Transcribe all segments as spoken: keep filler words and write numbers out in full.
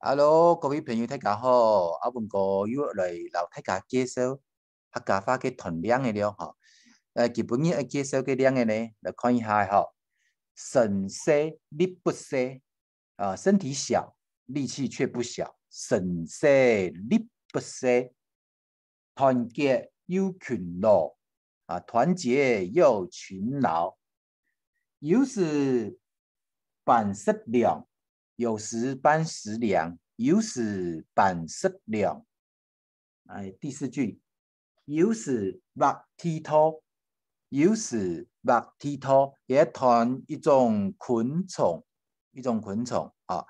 Hello，各位朋友，大家好！阿文哥又來摎大家介紹客家話个斷令仔了吼。呃，今晡日愛介紹个令仔呢，來看一下吼。身細力不細，啊，身體小，力氣卻不小。身細力不細，團結又勤勞，啊，團結又勤勞。有時半食糧，有時半食糧，有時半食糧。哎，第四句，有時畫地圖，有時畫地圖，也斷一種昆蟲，一種昆蟲啊。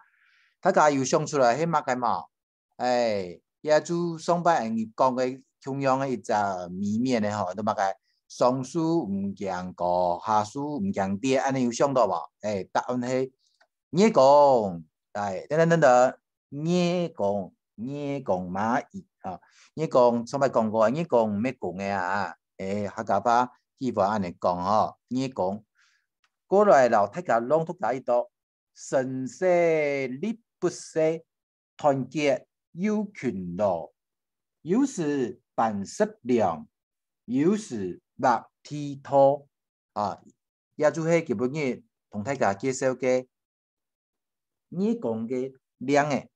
大家有想出來係麼个無？哎，也就上擺𠊎講个共樣个一隻謎面个吼，就麼个上樹毋驚高，下樹毋驚跌，恁呢有想到無？哎，答案係耳公。哎，等等等等，耳公，耳公螞蟻啊，耳公上擺講過啊，耳公毋係公个啊，哎，客家話地方恁呢講吼，耳公。過來摎大家朗讀加一到，身細力不細，團結又勤勞，有時半食糧，有時畫地圖。啊，也就係今晡日同大家介紹个耳公个令仔。